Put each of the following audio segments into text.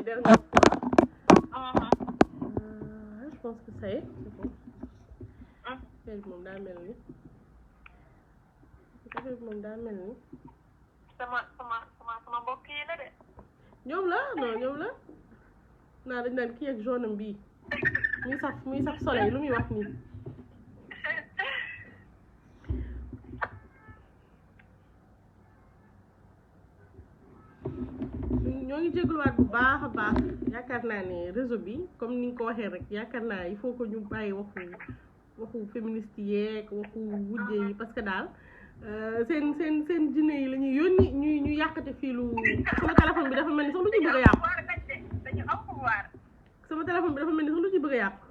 dernière fois. Je pense que ça y est, c'est bon. Affaire bi moom daa mel ni. sama mbokk yi la de. ñoom la non ñoom la. naa dañ naan kii ak jaune am bii. muy saf soleil lu muy wax nii. ñoo ngi jégaluwaat bu baax a baax yaakaar naa ne réseau bi comme ni nga ko waxee rek yaakaar naa il faut que ñu bàyyi waxu féministe yeeg waxu wujje yi parce que daal seen jinne yi la ñuy yónni ñu yàqate fii lu sama téléphone bi dafa mel ni sax lu ci bëgg a yàqu dañu am pouvoir. sama téléphone bi dafa mel ni sax lu ci bëgg a yàqu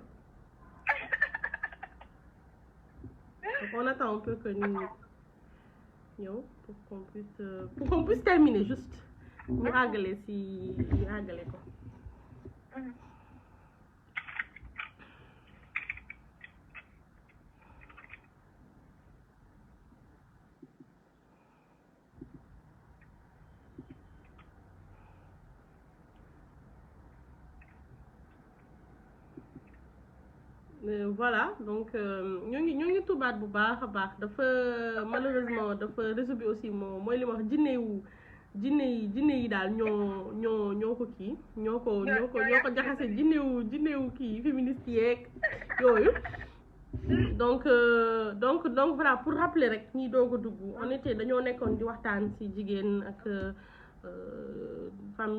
donc on attend un peu que ñu ñëw pour qu'on puisse terminer juste ñu àggale ko. Voilà donc ñoo ngi tubaat bu baax a baax dafa malheureusement dafa réseau bi aussi mooy li ma wax jinne yi daal ñoo ko kii ñoo ko jaxase jinnewu kii féministe yeeg yooyu donc voilà pour rappeler rek ñi doog a dugg on était dañoo nekkoon di waxtaan ci jigéen ak femme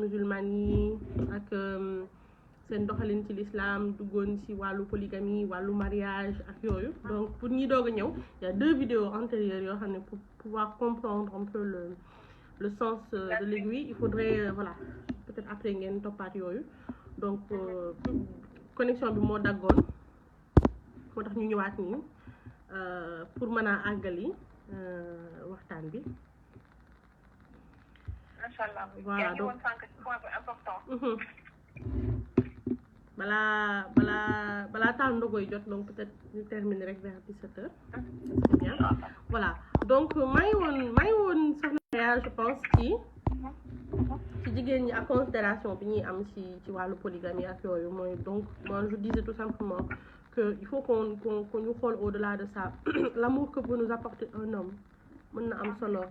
musulmane yi ak seen doxalin ci l'islam duggoon ci wàllu polygamie wàllu mariage ak yooyu donc pour ñi doog a ñëw il y a 2 vidéos antérieures yoo xam ne pour pouvoir comprendre un peu le sens de l'aiguille il faudrait voilà peut-être après ngeen toppaat yooyu donc connexion bi moo daggoon moo tax ñu ñëwaat nii pour mën a àggali waxtaan bi. Macha Allah. Voilà yaa ngi donc woon sànq ci point bu important. balaa taal ndogoy jot donc peut-être ñu terminer rek vers 17h. C'est bien voilà donc maa ngi woon soxna je pense ci jigéen ñi ak considération bi ñuy am ci wàllu polygamie ak yooyu mooy donc moi je disais tout simplement que il faut qu'on ñu xool au-delà de ça l'amour que peut nous apporter un homme mën na am solo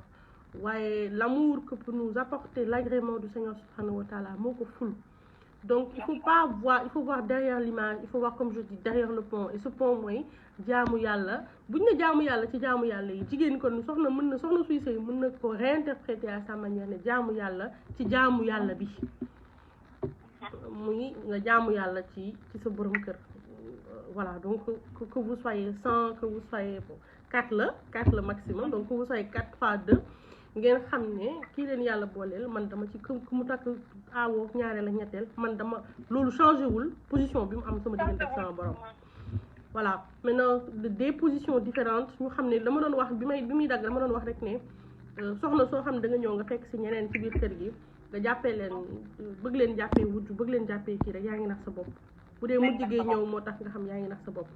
waaye l'amour que peut nous apporter l'agrément du Seigneur subhanahu wa ta'ala moo ko ful. Donc il faut voir derrière l'image, il faut voir comme je dis derrière le pont et ce pont mooy jaamu yàlla buñ ne jaamu yàlla ci jaamu yàlla yi jigéen kon soxna suy sëy mën na ko réinterpréter à sa manière ne jaamu yàlla ci jaamu yàlla bi muy nga jaamu yàlla ci sa borom kër voilà donc que vous soyez 100 que vous soyez 4 la maximum donc que vous soyez 4 fois 2 ngeen xam ne kii leen yàlla booleel man dama ci ku mu takk aawoo ñaareel ak ñetteel man dama loolu changé wul position bi mu am sama diggante ak sama borom voilà maintenant des positions différentes ñu xam ne dama doon wax bi muy dagg dama doon wax rek ne soxna soo xam ne da nga ñëw nga fekk si ñeneen ci biir kër gi nga jàppee leen bëgg leen jàppee wujj bëgg leen jàppee kii rek yaa ngi nax sa bopp bu dee mujj gee ñëw moo tax nga xam yaa ngi nax sa bopp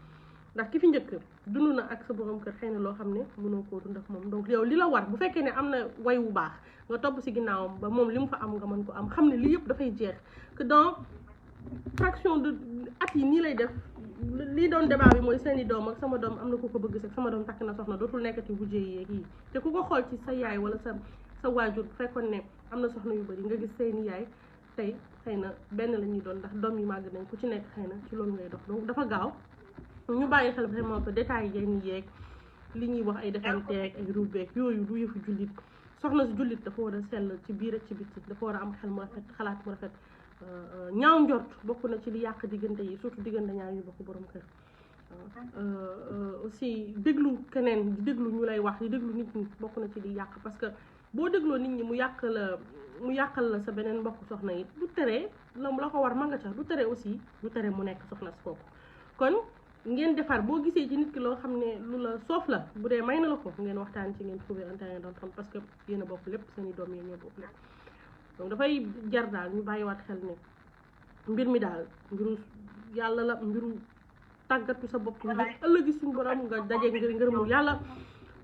ndax ki fi njëkk dund na ak sa borom kër xëy na loo xam ne mënoo koo dund ak moom donc yow li la war bu fekkee ne am na way wu baax nga topp si ginnaawam ba moom li mu fa am nga mën ko am xam ne lii yëpp dafay jeex que dans fraction de at yi nii lay def lii doon débat bi mooy seeni doom ak sama doom am na ku ko bëgg sax sama doom takk na soxna dootul nekkati wujje yeeg yi te ku ko xool ci sa yaay wala sa waajur bu fekkoon ne am na soxna yu bari nga gis seeni yaay tey xëy na benn la ñuy doon ndax doom yi màgg nañ ku ci nekk xëy na ci loolu ngay dox donc dafa gaaw ñu bàyyi xel vraiment que détails yi ni yeeg li ñuy wax ay defanteeg ay rubeeg yooyu du yëfu jullit soxna si jullit dafa war a sell ci biir ak ci biti dafa war a am xel mu rafet xalaat mu rafet ñaaw njort bokk na ci li yàq diggante yi surtout diggante ñaar ñu bokk borom kër aussi déglu keneen di déglu ñu lay wax di déglu nit ñi bokk na ci li yàq parce que boo dégloo nit ñi mu yàqal la sa beneen mbokk soxna yi du tere la ko war ma nga ca du tere aussi du tere mu nekk soxna si kooku kon ngeen defar boo gisee ci nit ki loo xam ne lu la soof la bu dee may na la ko ngeen waxtaan ci ngeen trouver un terrain d'entente parce que yéen a bokk lépp seen i doom yéen ñoo bokk lépp donc dafay jar daal ñu bàyyiwaat xel ne mbir mi daal mbiru yàlla la mbiru tàggatu sa bopp ngir ëllëgi suñu borom nga daje ngërëmul yàlla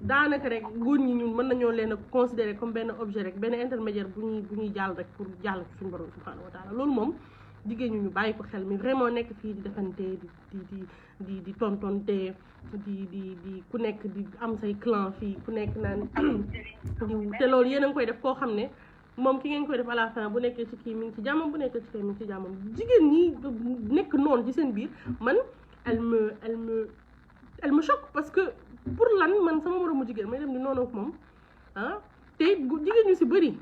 daanaka rek góor ñi ñun mën nañoo leen a considérer comme benn objet rek benn intermédiaire bu ñuy jàll rek pour jàll ci suñu borom subhanahu wa taala loolu moom jigéen ñu bàyyi ko xel mi vraiment nekk fii di defante di tontonte di ku nekk di am say clan fii ku nekk naan te loolu yéen a ngi koy def koo xam ne moom ki ngeen koy def à la fin bu nekkee ci kii mi ngi ci jàmmam bu nekkee ci kii mi ngi ci jàmmam jigéen ñi nekk noonu ci seen biir man elle me choque parce que pour lan man sama moromu jigéen may dem di noonu ak moom te jigéen ñu si bëri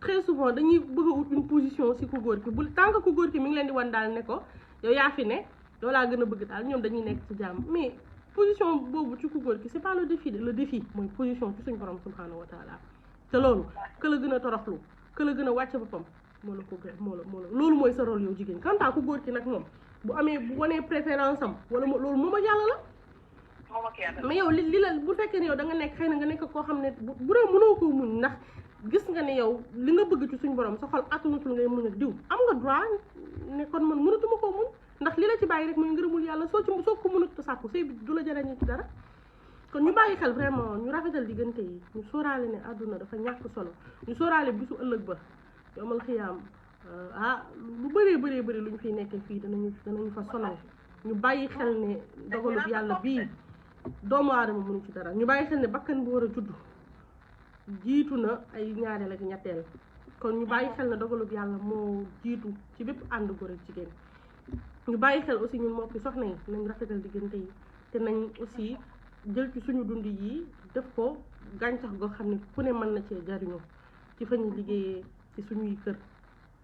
très souvent dañuy bëgg a ut une position si ku góor ki bu tant que ku góor ki mi ngi leen di wan daal ne ko yow yaa fi ne yow laa gën a bëgg daal ñoom dañuy nekk ci jàmm mais position boobu ci ku góor ki c'est pas le défi mooy position ci suñu borom subhanahu wa taala te loolu que la gën a toroxlu que la gën a wàcce boppam moo la loolu mooy sa rôle yow jigéen quant à ku góor ki nag moom bu wanee préférence am wala loolu moom ak yàlla la mais yow li la bu fekkee ne yow da nga nekk xëy na nga nekk koo xam ne bu dee mënoo koo muñ ndax gis nga ne yow li nga bëgg ci suñu borom sa xol attanutul ngay muñ ak diw am nga droit ne kon man mënatuma koo muñ ndax li la ci bàyyi rek mooy ngërëmul yàlla soo ko mënut a sàkku sëy bi du la jëriñ ci dara kon ñu bàyyi xel vraiment ñu rafetal diggante yi ñu sóoraale ne àdduna dafa ñàkk solo ñu sóoraale bisu ëllëg ba yomal xiyaam lu bëree bëri lu ñu fiy nekkee fii danañu fa sonal ñu bàyyi xel ne dogalub yàlla bii doomu aadama mënu ci dara ñu bàyyi xel ne bakkan bu war a judd jiitu na ay ñaareel ak ñetteel kon ñu bàyyi xel ne dogalub yàlla moo jiitu ci bépp ànd góor ak jigéen ñu bàyyi xel aussi ñun moo fi soxna yi nañ rafetal diggante yi te nañ aussi jël ci suñu dund yi def ko gàncax goo xam ne ku ne mën na cee jariñoo ci fa ñuy liggéeyee ci suñuy kër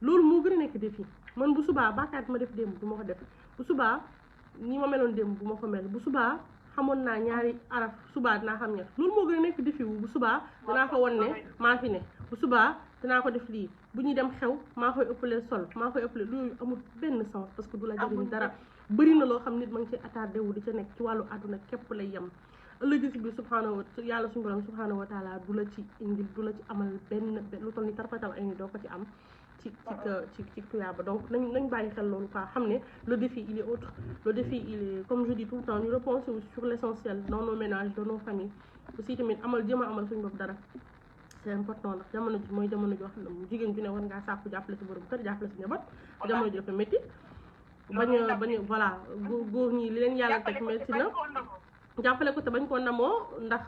loolu moo gën a nekk défi man bu subaa bàkkaat ma def démb du ma ko def bu subaa ni ma meloon démb bu ma ko mel bu subaa xamoon naa ñaari araf subaa dinaa xam ñett loolu moo gën a nekk défi wu bu subaa dinaa ko won ne maa fi ne bu subaa dinaa ko def lii bu ñuy dem xew maa koy ëppalee sol maa koy ëppalee loolu amul benn sens parce que du la jariñ dara bëri na loo xam nit ma ngi ci attardé wu di ca nekk ci wàllu àdduna képp lay yem ëllëg si biir yàlla suñu borom subhanahu wa taala du la ci indil du la ci amal benn lu toll ni tarfatal ay ni doo ko ci am ci tuyaaba donc nañ bàyyi xel loolu quoi xam ne le défi il est autre le défi il est comme je dis tout le temps ñu repenser sur l'essentiel dans nos ménages dans nos familles aussi tamit jéem a amal suñu bopp dara c'est important ndax jamono ji mooy jamono joo xam ne jigéen ju ne war ngaa sàkku jàppale sa borom kër jàppale sa njaboot jamono ji dafa métti bañ voilà góor ñi li leen yàlla teg métti na jàppale ko te bañ koo ndamoo ndax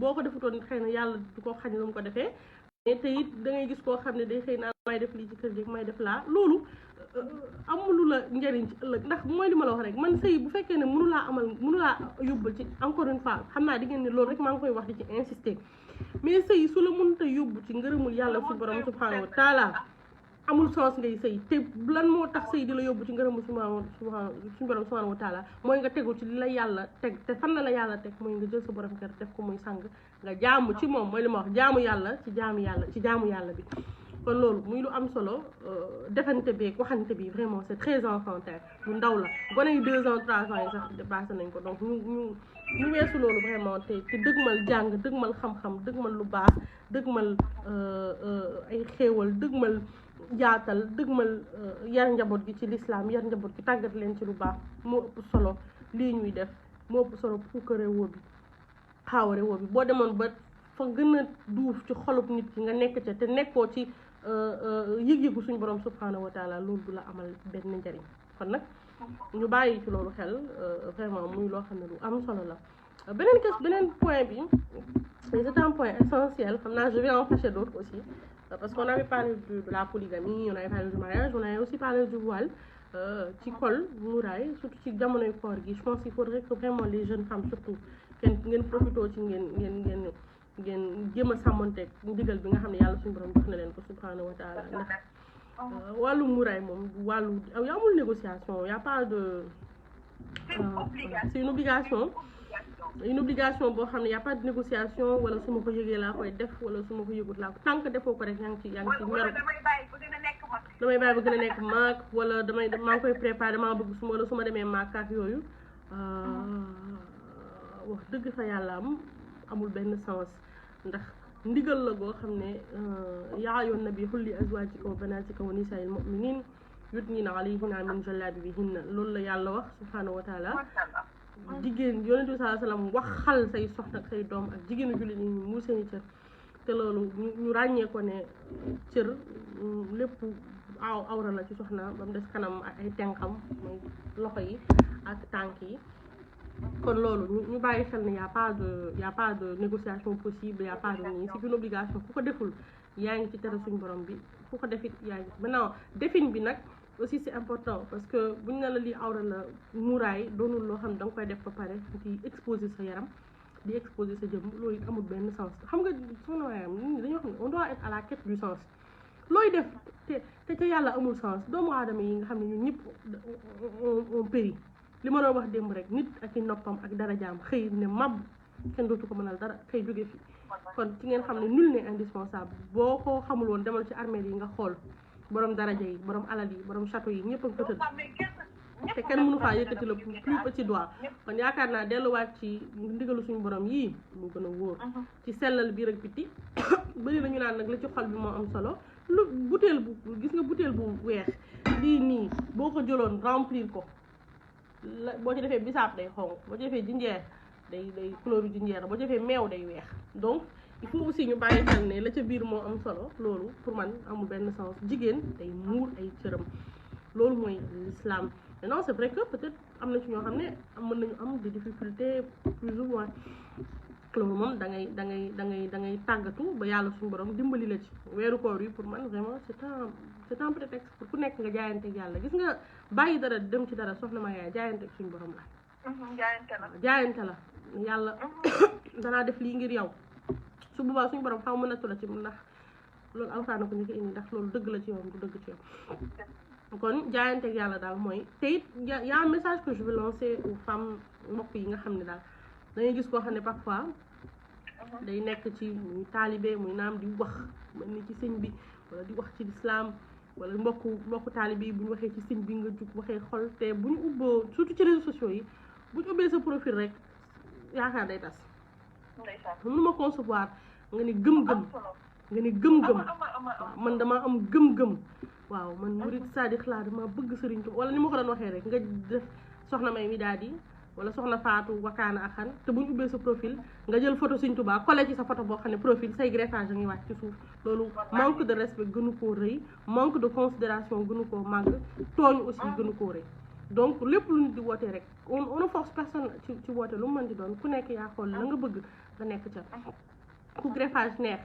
boo ko defutoon xëy na yàlla du ko xañ lu mu ko defee te it da ngay gis koo xam ne day xëy naan may def lii ci kër gi may def laa loolu amulu la njëriñ ci ëllëg ndax mooy li ma la wax rek man sëy bu fekkee ne mënu laa yóbbal ci encore une fois xam naa di ngeen ne loolu rek maa ngi koy wax di ci insister mais sëy su la mënut a yóbbu ci ngërëmul yàlla su borom subhanahu wa taala amul sens ngay sëy te lan moo tax sëy di la yóbbu ci ngërëmul suñu borom subhanahu wa taala mooy nga tegu ci li la yàlla teg te fan la yàlla teg mooy nga jël sa borom kër def ko muy sang nga jaamu ci moom mooy li ma wax jaamu yàlla ci jaamu yàlla bi kon loolu muy lu am solo defante beeg waxante bi vraiment c'est très enfantin lu ndaw la gone yi 2 ans 3 ans yi sax dépassé nañ ko donc ñu weesu loolu vraiment te dëgmal jàng dëgmal xam-xam dëgmal lu baax dëgmal ay xéewal dëgmal jaatal dëgmal yar njaboot gi ci l'islam yar njaboot gi tàggat leen ci lu baax moo ëpp solo lii ñuy def moo ëpp solo puukare woo bi xaaware woo bi boo demoon ba fa gën a duuf ci xolub nit ki nga nekk ca te nekkoo ci yëg-yëgu suñu borom subhanahu wa taala loolu du la amal benn njariñ kon nag ñu bàyyi ci loolu xel vraiment muy loo xam ne lu am solo la beneen point bi c'est un point essentiel xam naa je vais en fâcher d'autres aussi parce qu'on avait parlé de la polygamie on avait parlé du mariage on avait aussi parlé du voile ci col muraay surtout ci jamonoy koor gi je pense qu'il faudrait que vraiment les jeunes femmes surtout ngeen profitoo ci ngeen jéem a sàmmonteeg ndigal bi nga xam ne yàlla suñu borom jox na leen ko subhanahu wa taala ndax wàllu muraay moom wàllu y amul négociation y a pas de c'est une obligation boo xam ne y a pas de négociation wala su ma ko yëgee laa koy def wala su ma ko yëgut laa ko tant que defoo ko rek yaa ngi ci meru damay bàyyi ba gën a nekk maag wala maa ngi koy préparé maa bëgg su ma demee maag ak yooyu wax dëgg fa yàlla amul benn sens ndax ndigal la goo xam ne yaa ayyuhan nabi qul li azwaajika wa banaatika wa nisaa'il mu'miniin yudniina alayhinna min jalaabibihinna loolu la yàlla wax subhaanahu wa taala jigéen yonent bi sallallahu alayhi wasallam waxal say soxna ak say doom ak jigéenu jullit ñi mu seeni cër te loolu ñu ràññee ko ne cër lépp awra la ci soxna ba mu des kanam ak ay tenxam mooy loxo yi ak tànk yi kon loolu ñu bàyyi xel ne y a pas de négociation possible y a pas de nii c'est une obligation ku ko deful yaa ngi ci tere suñu borom bi ku ko defit yaa ngi maintenant defin bi nag aussi c'est important parce que buñ ne la lii awra la muuraay doonul loo xam ne da nga koy def ba pare di exposer sa yaram di exposer sa jëm loolu it amul benn sens xam nga soxna waayam nit ñi dañoo xam ne on doit être à la quête du sens looy def te ca yàlla amul sens doomu aadama yi nga xam ne ñun ñëpp on périt li ma doon wax démb rek nit ak i noppam ak darajaam xëy ne mab kenn dootu ko mënal dara xëy jóge fi kon ci ngeen xam ne nul n'est indispensable boo ko xamul woon demal ci armée yi nga xool borom daraja yi borom alal yi borom château yi ñëpp a ko tëdd te kenn mënu faa yëkkati la plus petit doigt kon yaakaar naa delluwaat ci ndigalu suñu borom yii mu gën a wóor ci sellal biir ak biti bëri na ñu naan nag la ci xol bi moo am solo lu butéel bu gis nga butéel bu weex lii nii boo ko jëloon remplir ko boo ci defee bisaab day xonq boo ci defee jinjeer day couleur jinjeer boo ci defee meew day weex donc il faut aussi ñu bàyyi xel ne la ca biir moo am solo loolu pour man amul benn sens jigéen day muur ay cëram loolu mooy l'islam non c'est vrai que peut-être am na ci ñoo xam ne mën nañu am des difficultés plus ou moins loolu moom da ngay tàggatu ba yàlla suñu borom dimbali la ci weeru koor yi pour man vraiment c'est un prétexte pour ku nekk nga jaayante ak yàlla gis nga bàyyi dara dem ci dara soxna ma yaay jaayante ak suñu borom la jaayante la yàlla danaa def lii ngir yow su boobaa suñu borom xaw ma nattu la ci ndax loolu alxuraan na ko ñu ko indi ndax loolu dëgg la ci yow du dëgg ci yow kon jaayante ak yàlla daal mooy te it y a un message que je veux lancer aux femmes mbokk yi nga xam ne daal dangay gis koo xam ne parfois day nekk ci muy taalibe muy naam di wax mel ni ci sëñ bi wala di wax ci lislaam wala mbokku taalibe yi bu ñu waxee ci sëñ bi nga jug waxee xol te bu ñu ubboo surtout ci réseaux sociaux yi bu ñu ubbee sa profil rek yaakaar day tas mënu ma concevoir nga ni gëm-gëm waaw man dama am gëm-gëm waaw man murid sadiq laa dama bëgg Sëriñ Tuubaa wala ni ma ko doon waxee rek nga def soxna May mi daal di wala soxna Faatu wakaana ak xan te bu ñu ubbee sa profil nga jël photo Sëriñ Tuubaa collé ci sa photo boo xam ne profil say greffage a ngi wàcc ci suuf loolu manque de respect gënu koo rëy manque de considération gënu koo màgg tooñ aussi gënu koo rëy donc lépp lu nit di wootee rek on ne force personne ci woote lu mu mën di doon ku nekk yaa xool la nga bëgg nga nekk ca ku greffage neex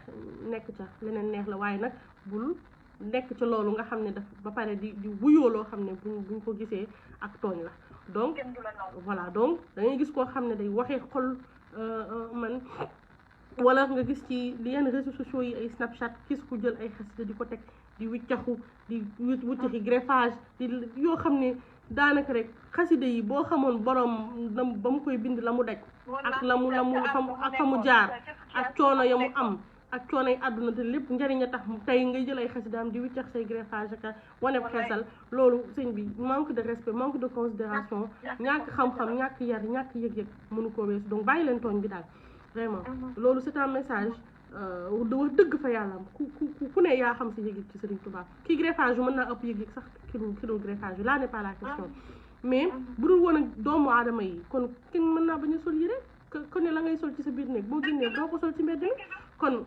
nekk ca leneen neex la waaye nag bul nekk ca loolu nga xam ne daf ba pare di wuyoo loo xam ne buñ ko gisee ak tooñ la donc voilà donc da ngay gis koo xam ne day waxee xol man wala nga gis ci yenn réseaux sociaux yi ay Snapchat gis ku jël ay xasida di ko teg di wiccaxu di wuccaxi greffage di yoo xam ne daanaka rek xasida yi boo xamoon borom ba mu koy bind la mu daj ak ak fa mu jaar ak coono ya mu am ak coono yi àdduna te lépp njëriñ a tax tey ngay jël ay xasidaam di wiccax say greffage ak wane xeesal loolu sëñ bi manque de respect manque de considération ñàkk xam-xam ñàkk yar ñàkk yëg-yëg mënu koo weesu donc bàyyi leen tooñ bi daal vraiment loolu c'est un message wax dëgg fa yàlla ku ne yaa xam si yëg-yëg ci Sëriñ Tuubaa kii greffage yu mën naa ëpp yëg-yëg sax ki dul greffage yu là n'est pas la question mais bu dul woon ak doomu aadama yi kon kenn mën naa bañ a sol yére ko ne la ngay sol ci sa biir néeg boo génnee doo ko sol ci mbedd mi kon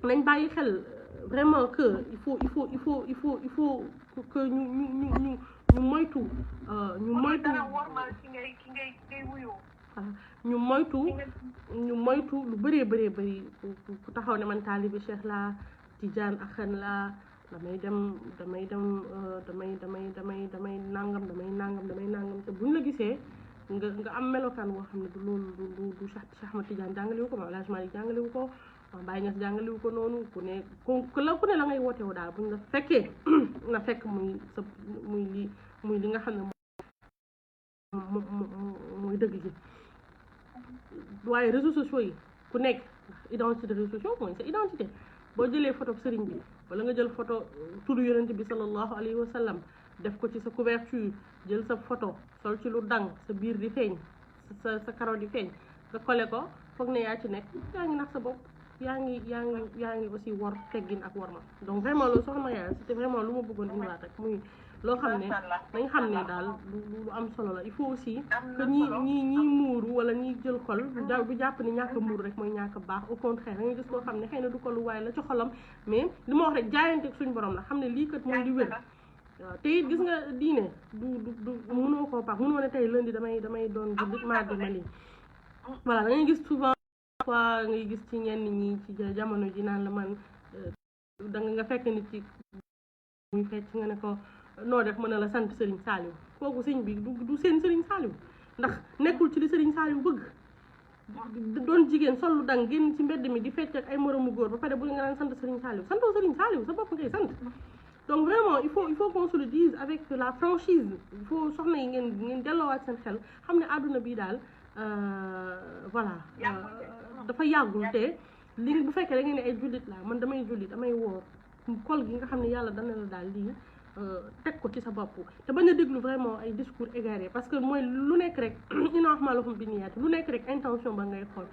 nañ bàyyi xel vraiment que il faut que ñu moytu ñu moytu lu bëree bëri ku taxaw ne man taalibi Cheikh la Tijaan ak xan la damay nangam te buñ la gisee nga am melokaan boo xam ne du loolu du Cheikh Ahmad Tidiane jàngalewu ko ma El Hadj Malick jàngalewu ko Baye Niass jàngalewu ko noonu ku ne la ngay wootewu daal buñ la fekkee na fekk muy li nga xam ne mooy dëgg gi waaye réseaux sociaux yi ku nekk identité de réseaux sociaux mooy sa identité boo jëlee photo sëriñ bi wala nga jël photo turu yonent bi sallallahu alayhi wa sallam def ko ci sa couverture jël sa photo sol ci lu dang sa biir di feeñ sa karaw di feeñ nga collé ko foog ne yaa ci nekk yaa ngi nax sa bopp yaa ngi aussi wor teggin ak worma donc vraiment loolu soxna yaay c'était vraiment lu ma bëggoon indiwaat rek muy loo xam ne nañ xam ne daal lu am solo la il faut aussi que ñi muuru wala ñi jël kol du jàpp ni ñàkk muuru rek mooy ñàkk baax au contraire da ngay gis koo xam ne xëy na du kolu waaye la ci xolam mais li ma wax rek jaayante suñ borom la xam ne lii kat mooy di wér waaw te it gis nga diine du mënoo koo pax mënoo ne tey lundi damay doon jullit mardi ma lii voilà da ngay gis souvent fois ngay gis ci ñenn ñi ci jamono ji naan la man da nga fekk nit ci muy fecc nga ne ko noo def mën a la sant Serigne Saliou kooku sëñ bi du seen Serigne Saliou ndax nekkul ci li Serigne Saliou bëgg doon jigéen sol lu dang génn ci mbedd mi di fecc ak ay moromu góor ba pare bu nga naan sant Serigne Saliou santoo Serigne Saliou sa bopp ngay sant donc vraiment il faut qu'on se le dise avec la franchise il faut soxna yi ngeen delloowaat seen xel xam ne àdduna bi daal voilà dafa yàggul te li bu fekkee da ngeen ne ay jullit laa man damay jullit damay woor kol gi nga xam ne yàlla dana la daal lii teg ko ci sa bopp te bañ a déglu vraiment ay discours égarés parce que mooy lu nekk rek inna a'maalakum binniyaat lu nekk rek intention ba ngay xool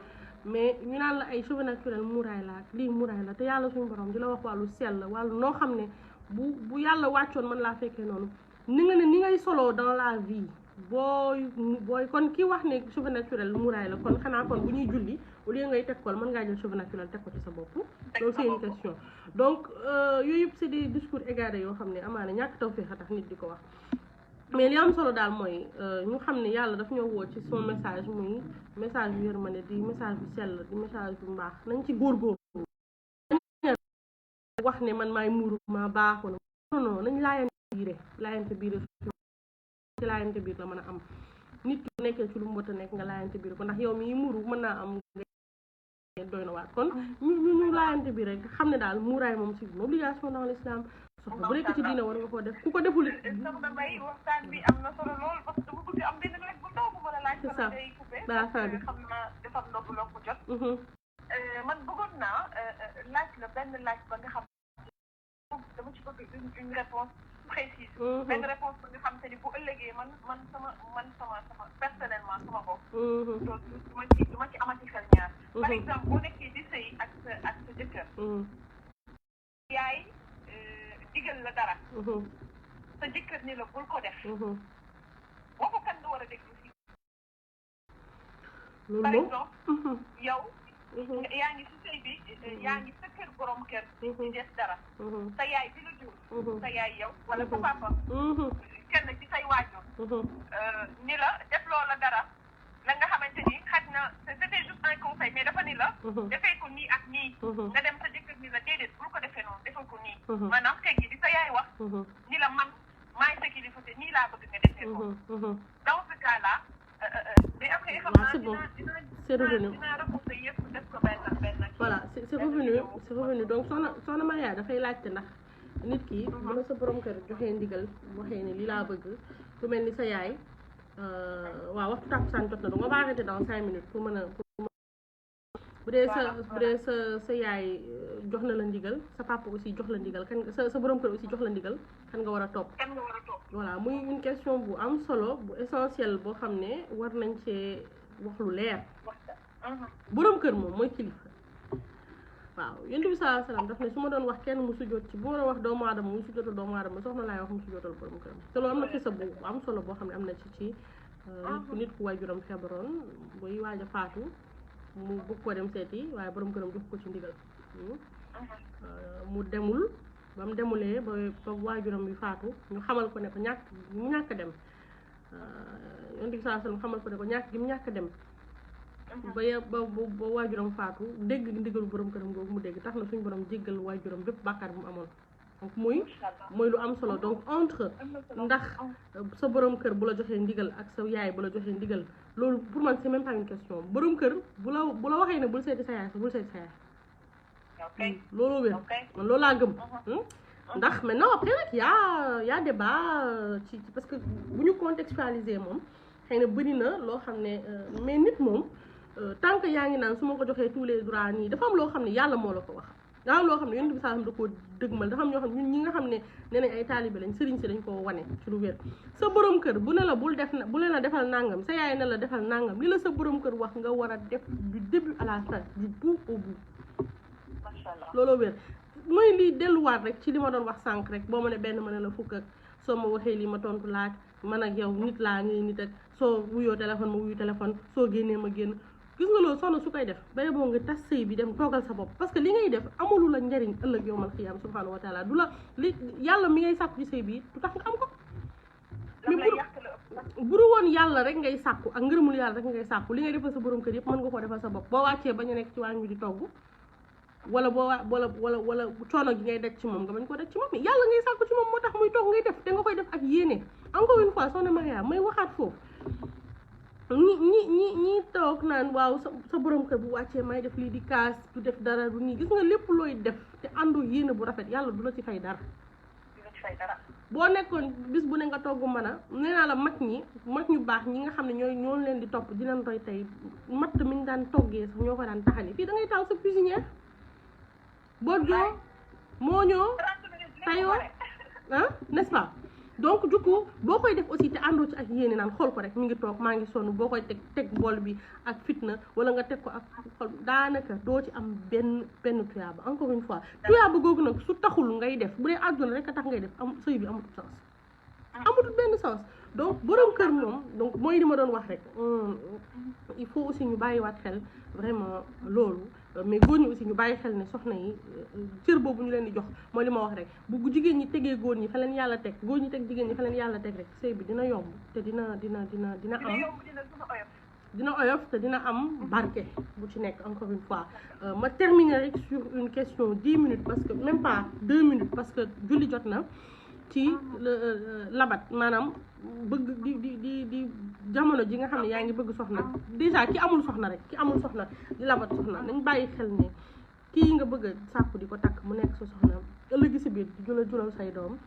mais ñu naan la ay cheveux naturels muraay la lii muraay la te yàlla suñu borom di la wax wàllu sell wàllu noo xam ne bu yàlla wàccoon man laa fekkee noonu ni nga ne ni ngay soloo dans la vie booy kon ki wax ne cheveux naturel muraay la kon xanaa kon bu ñuy julli au lieu ngay teg kool mën ngaa jël cheveux naturel teg ko ci sa bopp loolu c'est une question donc yooyu yëpp c'est des discours égarés yoo xam ne amaana ñàkk tawfeex a tax nit di ko wax mais li am solo daal mooy ñu xam ne yàlla daf ñoo woo ci son message muy message bu yërmande di message bu sell di message bu mbaax nañ ci góorgóorlu wax ne man maay muuru ma baax wala non nañ laayante biire ci laayante biir la mën a am nit ki bu nekkee ci lu mu war a nekk nga laayante biir ko ndax yow mii muuru mën naa am nga doy na waat kon ñu laayante biir rek xam ne daal muuraay moom c'est une obligation dans l'islam soxna bu nekk ci diine war nga koo def ku ko deful soxna May waxtaan bi am na solo lool parce que dama bëgg am benn laaj bu ndaw bu ma la laaj c'est ça day coupé balaa bi xam naa defar ndogu jot man bëggoon naa laaj la benn laaj ba nga xam dama ci bëgg une réponse précise benn réponse ba nga xam te ni bu ëllëgee man sama personnellement sama bopp du ma ci amati xel ñaar par exemple boo nekkee di sëy ak sa jëkkër yaay digal la dara sa jëkkër ni la bul ko def boo ko kan nga war a déglu si par exemple yow yaa ngi si sëy bi yaa ngi sa kër borom kër di def dara sa yaay bi la jur sa yaay yow wala sa papa kenn ci say waajur ni la def loola dara la nga xamante ni xaj na c'était juste un conseil mais dafa ni la defee ko nii ak nii nga dem sa jëkkër ni la déedéet bul ko defee noonu defal ko nii maanaam teg gi di sa yaay wax ni la man maay sa kilifa te nii laa bëgg nga defee ko dans ce cas là mais après xam naa dinaa repousser yëpp def ko benn voilà c'est revenu donc soxna Maria dafay laajte ndax nit ki bu la sa borom kër joxee ndigal waxee ne lii laa bëgg ku mel ni sa yaay waaw waxtu tàkkusaan jot na donc on va arrêter dans 5 minutes pour mën a bu dee sa yaay jox na la ndigal sa papa aussi jox la ndigal kan sa borom kër aussi jox la ndigal kan nga war a topp voilà muy une question bu am solo bu essentielle boo xam ne war nañ cee wax lu leer borom kër moom mooy kilifa waaw yonent bi sallallahu alayhi wasallam daf ne su ma doon wax kenn mu sujjóot ci bu ma doon wax doomu aadama mu sujjóotal doomu aadama soxna laay wax mu sujjóotal borom këram te loolu am na xisa bu am solo boo xam ne am na ci nit ku waajuram feebaroon buy waaj a faatu mu bëgg ko dem seeti waaye borom këram jox ko ci ndigal mu demul ba mu demulee ba waajuram bi faatu ñu xamal ko ne ko ñàkk dem yonent bi sallallahu alayhi wasallam xamal ko ne ko ñàkk dem ba waajuram faatu dégg ndigalu borom këram googu mu dégg tax na suñu borom jéggal waajuram bépp bàkkaar bu mu amoon donc mooy lu am solo donc entre ndax sa borom kër bu la joxee ndigal ak sa yaay bu la joxee ndigal loolu pour man c'est même pas une question borom kër bu la waxee ne bul seeti sa yaay sa bul seeti sa yaay looloo wér man loolu laa gëm ndax maintenant après nag y a débat ci parce que bu ñu contextualiser moom xëy na bëri na loo xam ne mais nit moom tant que yaa ngi naan su ma ko joxee tous les droits nii dafa am loo xam ne yàlla moo la ko wax dafa am loo xam ne yonent bi saa xam da koo dëgmal dafa am ñoo xam ne ñun ñi nga xam ne nee nañ ay taalibe lañ sëriñ si dañ koo wane ci lu wér sa borom kër bu ne la bu leen la defal nangam sa yaay ne la defal nangam li la sa borom kër wax nga war a def du début à la fin du bout au bout looloo wér mooy lii delluwaat rek ci li ma doon wax sànq rek boo ma ne benn ma ne la fukk ak soo ma waxee lii ma tontu laaj man ak yow nit laa ngay nit ak soo wuyoo téléphone ma wuyu téléphone soo génnee ma génn gis nga loolu soxna su koy def bay boo nga tas sëy bi dem toogal sa bopp parce que li ngay def amulu la njariñ ëllëg yow mal xiyaam subhanahu wa taala du la li yàlla mi ngay sàkku ci sëy bi du tax nga am ko bu du woon yàlla rek ngay sàkku ak ngërëmul yàlla rek ngay sàkku li ngay defal sa borom kër yëpp mën nga koo defal sa bopp boo wàccee bañ a nekk ci waañ wi di togg wala boo wala coono gi ngay daj ci moom nga bañ ko daj ci moom yàlla ngay sàkku ci moom moo tax muy toog ngay def te nga koy def ak yéene encore une fois soxna Maria may waxaat foofu ñi toog naan waaw sa borom kër bu wàccee may def lii di kaas du def dara du nii gis nga lépp looy def te àndoo yéene bu rafet yàlla du la ci fay dara boo nekkoon bis bu ne nga togg mën a nee naa la mag ñu baax ñi nga xam ne ñoo leen di topp di leen roy tey matt mi ñu daan toggee sax ñoo ko daan taxani fii da ngay taal sa cuisinière boo joo moo ñoo tayoo n'est-ce pas donc du coup boo koy def aussi te àndoo ci ak yéene naan xool ko rek mi ngi toog maa ngi sonn boo koy teg bool bi ak fitna wala nga teg ko ak xol daanaka doo ci am benn tuyaaba encore une fois tuyaaba googu nag su taxul ngay def bu dee àdduna rek a tax ngay def am sëy bi amatul sens amatul benn sens donc borom kër moom donc mooy li ma doon wax rek il faut aussi ñu bàyyiwaat xel vraiment loolu mais góor ñi aussi ñu bàyyi xel ne soxna yi cër boobu ñu leen di jox mooy li ma wax rek bu jigéen ñi tegee góor ñi fa leen yàlla teg góor ñi teg jigéen ñi fa leen yàlla teg rek sëy bi dina yomb te dina oyof te dina am barke bu ci nekk encore une fois ma terminer rek sur une question 10 minutes parce que même pas 2 minutes parce que julli jot na ci labat maanaam bëgg di jamono ji nga xam ne yaa ngi bëgg soxna déjà ki amul soxna di labat soxna nañ bàyyi xel ne kii nga bëgg a sàkku di ko takk mu nekk sa soxna ëllëg si biir di jural say doom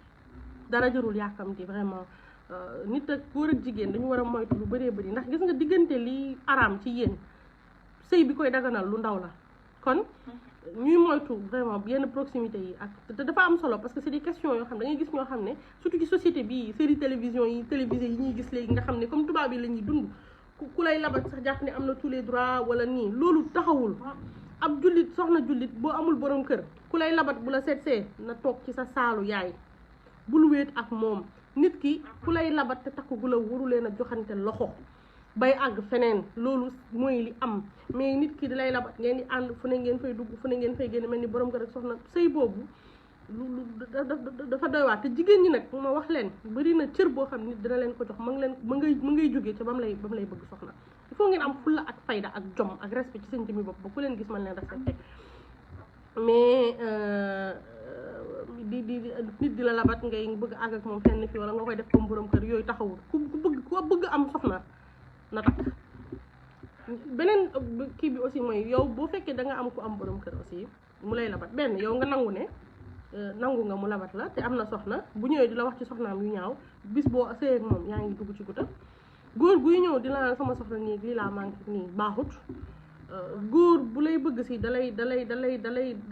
dara jarul yàkkamti vraiment nit ak góor ak jigéen dañu war a moytu lu bëree bëri ndax gis nga diggante li araam ci yéen sëy bi koy daganal lu ndaw la kon ñuy moytu vraiment yenn proximité yi ak te dafa am solo parce que c'est des questions yoo xam ne da ngay gis ñoo xam ne surtout ci société bi série télévision yi télévisé yi ñuy gis léegi nga xam ne comme tubaab yi la ñuy dund ku lay labat sax jàpp ne am na tous les droits wala nii loolu taxawul ab jullit soxna jullit boo amul borom kër ku lay labat bu la seetsee na toog ci sa saalu yaay bul wéet ak moom nit ki ku lay labat te takku la waru leen a joxante loxo bay àgg feneen loolu mooy li am mais nit ki di lay labat ngeen di ànd fu ne ngeen fay dugg fu ne ngeen fay génn mel ni borom kër ak soxna sëy boobu dafa doy waar te jigéen ñi nag ma wax leen bari na cër boo xam nit dina leen ko jox ma ngay jógee ca ba mu lay bëgg soxna il faut ngeen am fulla ak fayda ak jom ak respect ci seen jëmmi bopp ba ku leen gis man leen respecté mais nit di la labat ngay bëgg àgg ak moom fenn fii wala nga koy def comme borom kër yooyu taxawul ku bëgg am soxna na takk beneen kii bi aussi mooy yow boo fekkee da nga am ku am borom kër aussi mu lay labat benn yow nga nangu ne nangu nga mu labat la te am na soxna bu ñëwee di la wax ci soxnaam yu ñaaw bis boo sëy ak moom yaa ngi dugg ci guta góor guy ñëw di la sama soxna nii lii laa manqué nii baaxut góor bu lay bëgg si dalay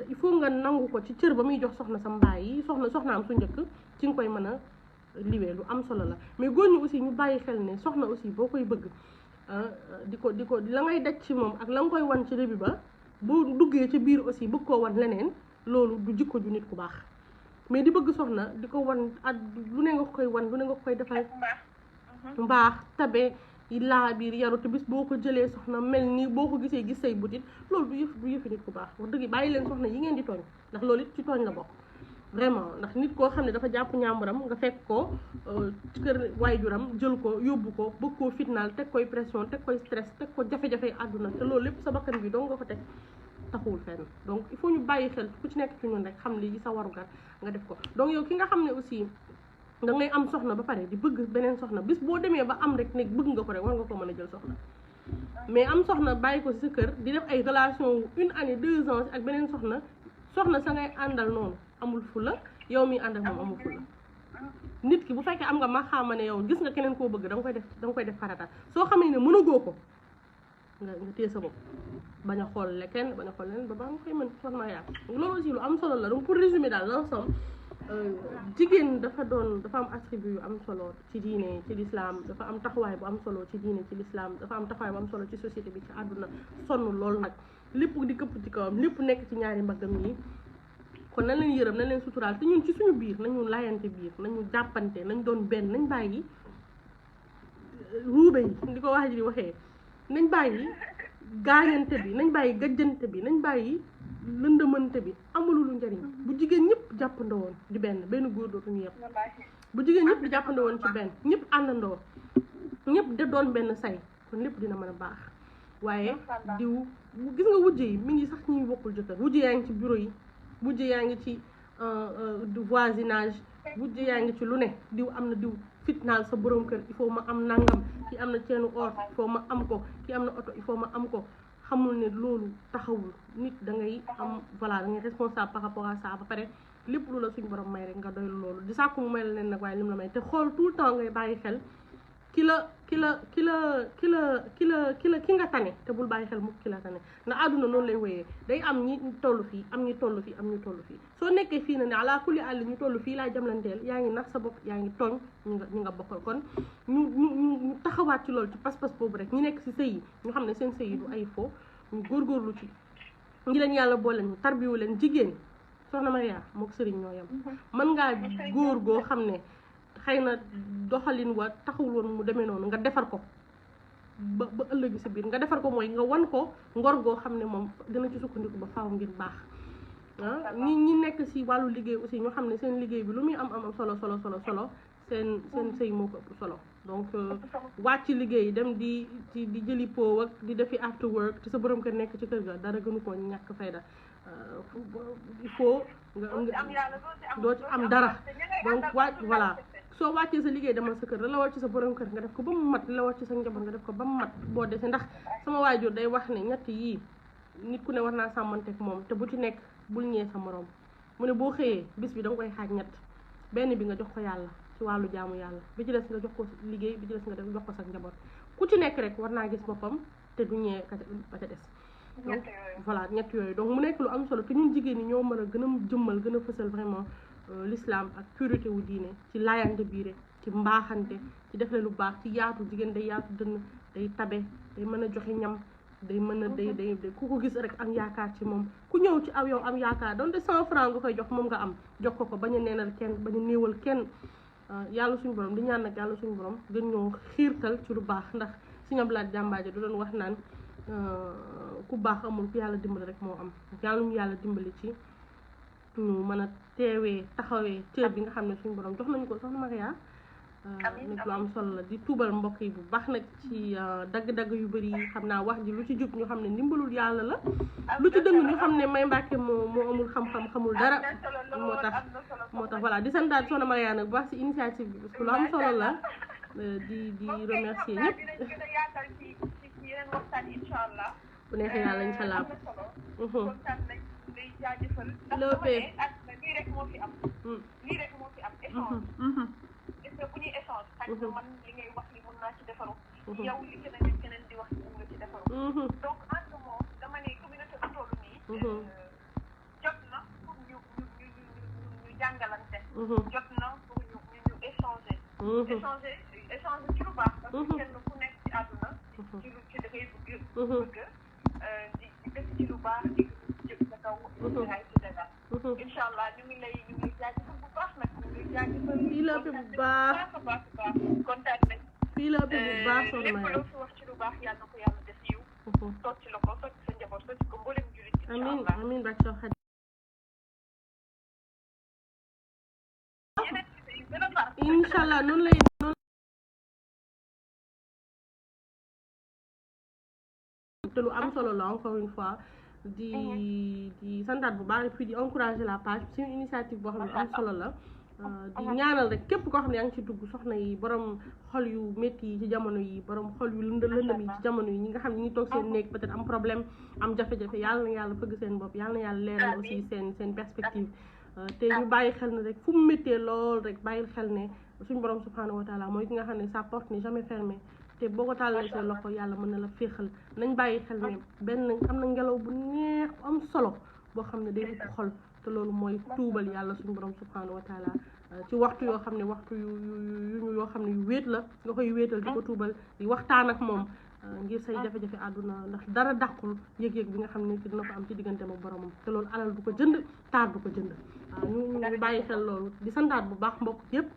il faut nga nangu ko ci cër ba muy jox soxna sa mbaay yi soxnaam su njëkk ci nga koy mën a liwee lu am solo la mais góor ñi aussi ñu bàyyi xel ne soxna aussi boo koy bëgg di ko la ngay daj ci moom ak la nga koy wan ci début ba boo duggee ci biir aussi bëgg koo wan leneen loolu du jikko ju nit ku baax mais di bëgg soxna di ko wan ak lu ne nga koy wan lu ne nga koy defal mbaax tabe laa biir yaru te bis boo ko jëlee soxna mel ni boo ko gisee gis say butit loolu du yëfi nit ku baax wax dëgg bàyyi leen soxna yi ngeen di tooñ ndax loolu it ci tooñ la bokk vraiment ndax nit koo xam ne dafa jàpp ñàmburam nga fekk ko ci kër waajuram jël ko yóbbu ko bëgg koo fitnaal teg koy pression teg koy stress teg ko jafe-jafe àdduna te loolu lépp sa bakkan bi doo nga ko teg taxawul fenn donc il faut ñu bàyyi xel ku ci nekk ci ñun rek xam li sa warugar nga def ko donc yow ki nga xam ne aussi da ngay am soxna ba pare di bëgg beneen soxna bis boo demee ba am rek ne bëgg nga ko rek war nga ko mën a jël soxna mais am soxna bàyyi ko ci sa kër di def ay relation 1 année 2 ans ak beneen soxna sa ngay àndal noonu amul fula yow mi ànd ak moom amul fula nit ki bu fekkee am nga ma xaama ne yow gis nga keneen koo bëgg da nga koy def farata soo xamee ne mënagoo ko nga téye sa bopp bañ a xool leneen ba nga koy mën soxna yaa loolu aussi lu am solo la donc pour résumer daal l'ensemble jigéen dafa am attribut yu am solo ci diine ci l'islam dafa am taxawaay bu am solo ci diine ci l'islam dafa am taxawaay bu am solo ci société bi ci àdduna sonn loolu nag lépp di këpp ci kawam lépp nekk ci ñaari mbaggam yi kon nañ leen yërëm nañ leen suturaal te ñun ci suñu biir nañu laayante biir nañu jàppante nañ doon benn nañ bàyyi ruube yi di ko wax ji di waxee nañ bàyyi gaañante bi nañ bàyyi gajjante bi nañ bàyyi lëndëmante bi amululu njariñ bu jigéen ñëpp jàppandoo woon di benn góor dootuñu yëpp bu jigéen ñëpp di jàppandoo woon ci benn ñëpp àndandoo ñëpp de doon benn say kon lépp dina mën a baax waaye diw gis nga wujje yi mi ngi sax ñuy bokkul jëkkër wujje yaa ngi ci bureau yi wujje yaa ngi ci voisinage wujje yaa ngi ci lu ne diw am na diw fitnaal sa borom kër il faut ma am nangam ki am na ceenu or il faut ma am ko ki am na oto il faut ma am ko xamul ne loolu taxawul nit da ngay am voilà da ngay responsable par rapport à ça ba pare lépp lu la suñ borom may rek nga doy loolu di sàkku mu may la leen nag waaye lim la may te xool tout le temps ngay bàyyi xel ki nga tane te bul bàyyi xel mukk ki la tane ndax àdduna noonu lay wéyee day am ñi toll fii am ñi toll fii am ñu toll fii soo nekkee fii na ne ala kulli àll ñu toll fii laay jamlanteel yaa ngi nax sa bopp yaa ngi tooñ ñi nga bokkal kon ñu taxawaat ci loolu ci pas-pas boobu rek ñu nekk si sëy yi ñu xam ne seen sëy yi du ay fo ñu góorgóorlu ci ngi leen yàlla boole ñu tarbiwu leen jigéen soxna Maria mook sëriñ ñoo yem mën ngaa góor goo xam ne xëy na doxalin wa taxawul woon mu demee noonu nga defar ko ba ëllëgi si biir nga defar ko mooy nga wan ko ngor goo xam ne moom dina ci sukkandiku ba faaw ngir baax ñi nekk si wàllu liggéey aussi ñoo xam ne seen liggéey bi lu muy am solo seen sëy moo ko ëpp solo donc wàcc liggéey dem di jëli po ak di defi after work te sa borom kër nekk ci kër ga dara gënu koo ñàkk fayda il faut nga doo ci am dara donc voilà soo wàccee sa liggéey demal sa kër la war ci sa borom kër nga def ko ba mu mat la war ci sa njaboot nga def ko ba mu mat boo desee ndax sama waajur day wax ne ñett yii nit ku ne war naa sàmmanteeg moom te bu ci nekk bul ñee sa morom mu ne boo xëyee bis bi da nga koy xaaj ñett benn bi nga jox ko yàlla ci wàllu jaamu yàlla bi ci des nga jox ko liggéey bi ci des nga def jox ko sa njaboot ku ci nekk rek war naa gis boppam te du ñee ba ca des donc voilà ñett yooyu donc mu nekk lu am solo te ñun jigéen ñi ñoo mën a gën a jëmmal gën a fësal vraiment l'islam ak pureté wu diine ci laayante biire ci mbaaxante ci defle lu baax ci yaatu jigéen day yaatu dënn day tabe day mën a joxe ñam day mën a day ku ko gis rek am yaakaar ci moom ku ñëw ci aw yow am yaakaar donte 100 francs nga koy jox moom nga am jox ko bañ a neenal kenn bañ a néewal kenn yàlla suñu borom di ñaan nag yàlla suñu borom gën ñoo xiirtal ci lu baax ndax Sëñ Abdoulaye Jàmbaaje du doon wax naan ku baax amul ku yàlla dimbali rek moo am yàlla ñu yàlla dimbali ci ñu mën a teewee taxawee cër bi nga xam ne suñu borom jox nañu ko soxna Maria nit lu am solo la di tuubal mbokk yi bu baax nag ci dagg-dagg yu bëri yi xam naa wax ji lu ci jub ñu xam ne ndimbalul yàlla la lu ci dëng ñu xam ne May Mbàkke moo amul xam-xam xamul dara moo tax voilà di santaat soxna Maria nag bu baax ci initiative bi parce que lu am solo la di remercier ñëpp bu neexee yàlla incha allah lii rek moo fi am échange est-ce que bu ñuy échange xëy na man li ngay wax li mën naa ci defaru yow li keneen di wax mën nga ci defaru donc ànd moom dama ne communauté bu toll nii jot na pour ñu jàngalante jot na pour ñu échanger ci lu baax parce que kenn ku nekk ci àdduna ci da ngay bëgg di def ci lu baax di jëf sa kaw ay ci dara inshallah ñu ngi lay jaajëfal bu baax nag ñu ngi jaajëfal fii la bu baax kontaan nañ fii la bu baax soxna lépp loo fi wax ci lu baax yàlla na ko yàlla def yiw toog ci la ko sotti sa njaboot sotti ko mboolem jullit inshallah amiin bak soo xaj inshallah noonu lay te lu am solo la encore une fois di santaat bu baax et puis di encourager la page c'est une initiative boo xam ne am solo la di ñaanal rek képp koo xam ne yaa ngi ci dugg soxna yi borom xol yu métti yi ci jamono yi borom xol yu lëndëm yi ci jamono yi ñi nga xam ne ñi ngi toog seen néeg peut-être am problème am jafe-jafe yàlla na yàlla fëgg seen bopp yàlla na yàlla leeral aussi seen perspective te ñu bàyyi xel ne rek fu mu méttee lool rek bàyyil xel ne suñu borom subhanahu wa taala mooy ki nga xam ne sa porte n'est jamais fermée te boo ko tàllalee sa loxo yàlla mën na la féexal nañ bàyyi xel ne benn am na ngelaw bu neex am solo boo xam ne day ëpp xol te loolu mooy tuubal yàlla suñu borom subhanahu wa taala ci waxtu yoo xam ne waxtu yu yoo xam ne yu wéet la nga koy wéetal di ko tuubal di waxtaan ak moom ngir say jafe-jafe àdduna ndax dara dàqul yëg-yëg bi nga xam ne ki dina ko am ci digganteem ak boromam te loolu alal du ko jënd taar du ko jënd waaw ñu bàyyi xel loolu di santaat bu baax mbokk yëpp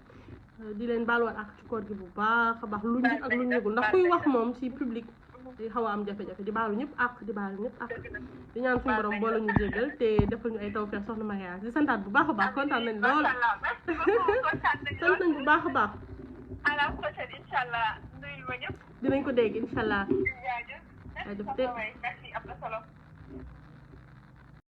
di leen baaluwaat ak ci koor gi bu baax a baax lu ñu ak lu ñu yëgul ndax kuy wax moom ci public di xaw a am jafe-jafe di baalu ñëpp ak di baalu ñëpp ak di ñaan suñu borom boo la ñu jégal te defal ñu ay tawfeex soxna mariage di santaat bu baax a baax kontaan nañ lool sant nañ bu baax a baax à la prochaine inchallah nuyul ma ñëpp dinañ ko dégg inchallah jaajëf merci am na solo